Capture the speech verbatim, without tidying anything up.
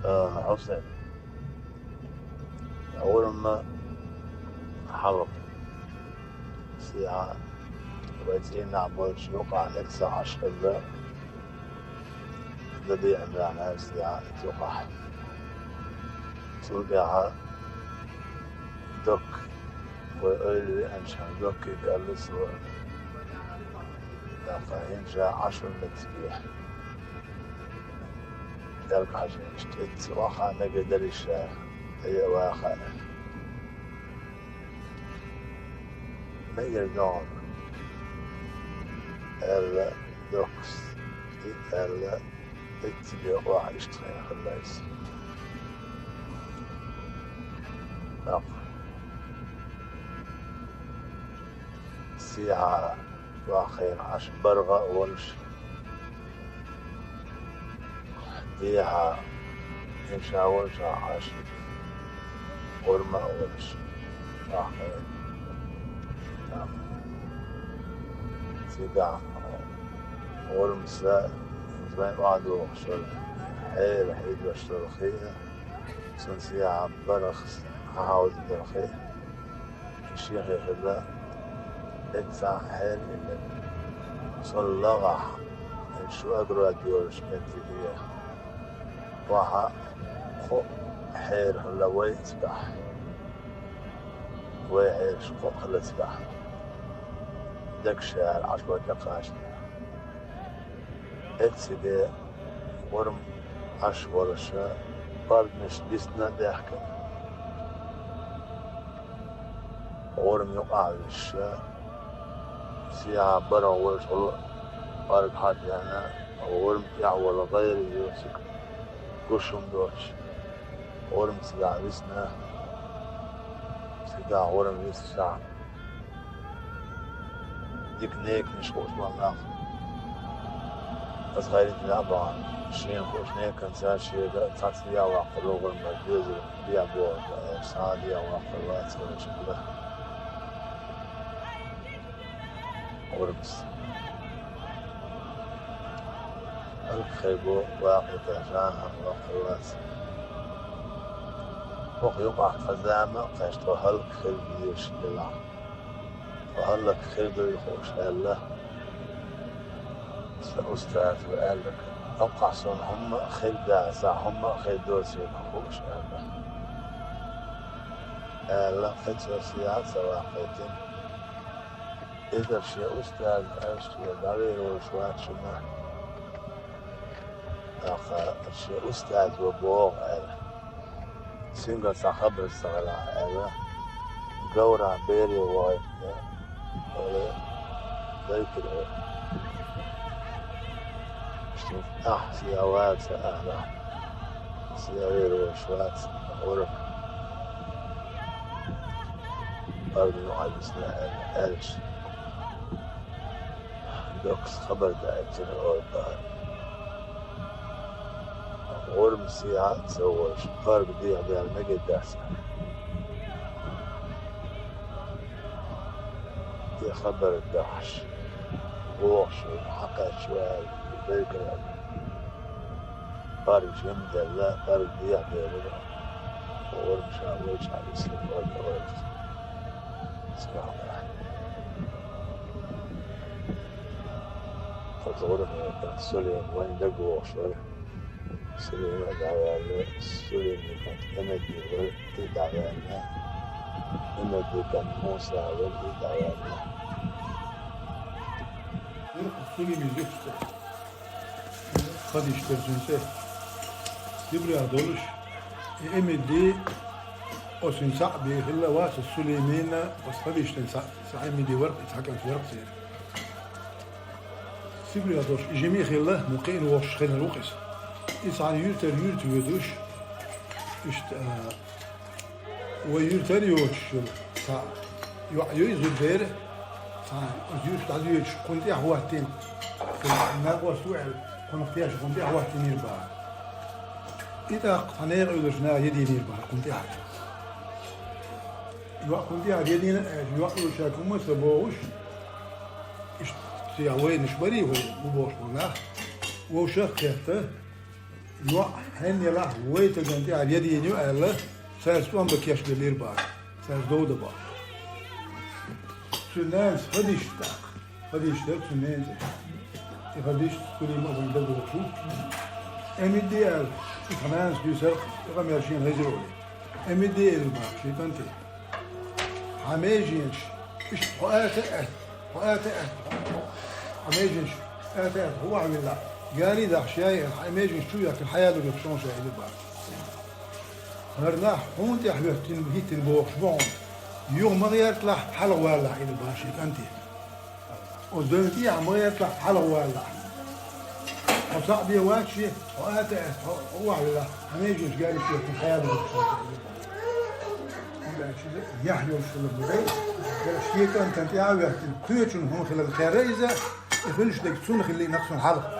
Э, Хьусен, гӀурма хьалха сийхьа вай цӀийнахь болчу юкъахь лекса Ӏаш хилла, дан деана ваьхьна сийхьа юкъахь. Цул тӀаьхьа доккха, вай ойла веанчохь доккхий кӀаллис вара. ТӀаккха хӀинца ша Ӏаш вара меттиге. КӀелга хьажийна, иштта эцца ваха мегар дара иша, тӀе а ваха. Мегар догӀу, аьлла доккхас, и аьлла, эцциге охьа иштта хенахь хилла иза. ТӀаккха сийхьа вахийна Ӏаш баргӀа а волуш, дехьа хӀинца волчохь Ӏаш гӀурма а волуш вахийна. Цигахь гӀурмас вайн охьадогӀуш долу хьера хьийзош долу хиъна, цунна сийхьа баргӀа хьахьовзийна долу хиъна. Шен хи хилла, эццахь хьера йиллина. Цунна лагӀахь, шу огород йолуш меттиге, охьа кхоъ хьера хилла вай цигахь. Вай хьераш кхоъ хилла цигахь. Дагаш яра Ӏаш вай тӀекхачна. Эцциге гӀурма Ӏаш волуш, парднаш дисна а даьхкина. ГӀурма юкъахь висча, сийхьа баргӀа волуш гӀуллакх парг хьа а деана, гӀурма тӀехь волу гӀайра ю цига гуш хӀума доцуш. ГӀурма цигахь висна, цигахь гӀурма висча, дика неканаш хууш болу нах. Аса хайран а бахьана, шена хууш неканца шега цхьацца дегӀ ваккхалур вара, бара доьзал дегӀ бохург, аьлла, схьа а дегӀ ваккхалур вац вайша хилла. ГӀурмас. ХӀаллакьхир бу ваккхийта жан хӀума ваккхалур вац. ХӀокху юкъахь тхан зама а кхаьчна, тхо хӀаллакьхир дезаш делахь. Тхо хӀаллакьхир дуй хууш аьлла, сан устазо аьлларг, хӀокхахь суна хӀумма а хир дац, хӀумма а хир доцийла хууш аьлла. Аьлла, кхин цо сийхьа а ца ваккхийтина. Иза шен устазна аьлча, шен дӀавер волуш вац шуна. ТӀаккха шен устазо боху аьлла. Цуьнгара цхьа хабар ца хилахь аьлла, говрахь бере вахийтина, вала дайтира вай. Шен ахь сийхьа ваца аьлла, сийхьа вер волуш вац, гӀурма. ПаргӀат висна аьлла, аьлча. Доккхас хабар даийтина олу бахьана. ГӀурма сийхьа а ца волуш, паргӀат дехьадаьлла мегар дац. И хабар дахьаш, вогӀуш ву, хьакхаьчча ваьлла, вайгара. ПаргӀат жимма делла, паргӀат дехьаделира. ГӀурма ша вайчахь висина ойла ойла. Цигахь бахьана. Оцу гӀурмехь Сулим вайн дагавогӀуш вара. Сулим а дӀаваьлла, Сулиман кӀант Эмедди вара, и дӀаваьлла. Эмедди кӀант Муса вара, и дӀаваьлла. Сулиман зуьхьца. Хадиш дара цуьнан цӀе. Сибрех долуш, и Эмедди, оцуьнан цхьаъ бен хилла вац, Сулеймина, оцу Хадишатан цхьаъ, цхьа Эмедди вара, цхьа кӀант вара церан. Сибрех долуш, и жима а хилла, ну кхиъна вогӀуш хилла ву-кх иза. И цхьана юьртара юьрта воьдуш, иштта, а, Вай юьртара йоцуш йолу цхьа йоӀ юй, зуда бер, цхьа оцу юьрта дӀадоьдуш кхунна тӀехь хӀоттийна. Накъост ву аьлла, кхунах тешна кхунна тӀехь хӀоттийнера бахара. И тӀаккха цхьа некъа уьллуш наха едийнера бахара кхунна тӀехь. ЙоӀ кхунна тӀехь едийна аьлча, йоӀ йолчаьрга хӀумма а ца бохуш, иштта цигахь вайнаш барий вай, бу бохуш болу нах, вовшах а кхетта, ЙоӀ хьенна елахь вай таган тӀехь ядийна ю аьлла, цаьрца тӀом бан кечбеллера бах. Цаьрца дов дан бах. Цуьнан нанас хадийш тӀаккха. Хадийш дара цуьнан нанас. И хадийш Сулейма вайн дагадогӀуш ву. Амиди аьлла, и тхан нанас дуьйцар, и къамел шена хезира олий. Амиди аьлла бах, шен кӀанте. Хьан меженаш, иштта хьо ата а аьтта, хьо ата а аьтта, хьан меженаш ата а аьтта, хьо охьавиллахь, гарий дахьаш яй, хьан меженаш чу яхкина хьаялург шоана ша аьлла бах. ХӀара нах хьуна тӀехь хӀоьттина, хӀиттина бохуш бу хьуна. Юха ма гӀерталахь, хьалха валалахь аьлла бах шен кӀанте. Оцу девна тӀехь ма гӀерталахь, хьалха валалахь. Хьо цхьаъ бен вац шен, хьо ата а аьтта, хьо, хьо охьавиллахь, хьан меженаш гарий чу яхкина хьаялург шоана ша аьлла бах. Яхь йолуш хилар ма дай, шен кӀантана тӀехь а ваьттина, кхечун хӀума хиларна кхерра иза, и хуьлуш дерг цунна хилла нах цунна хьалха.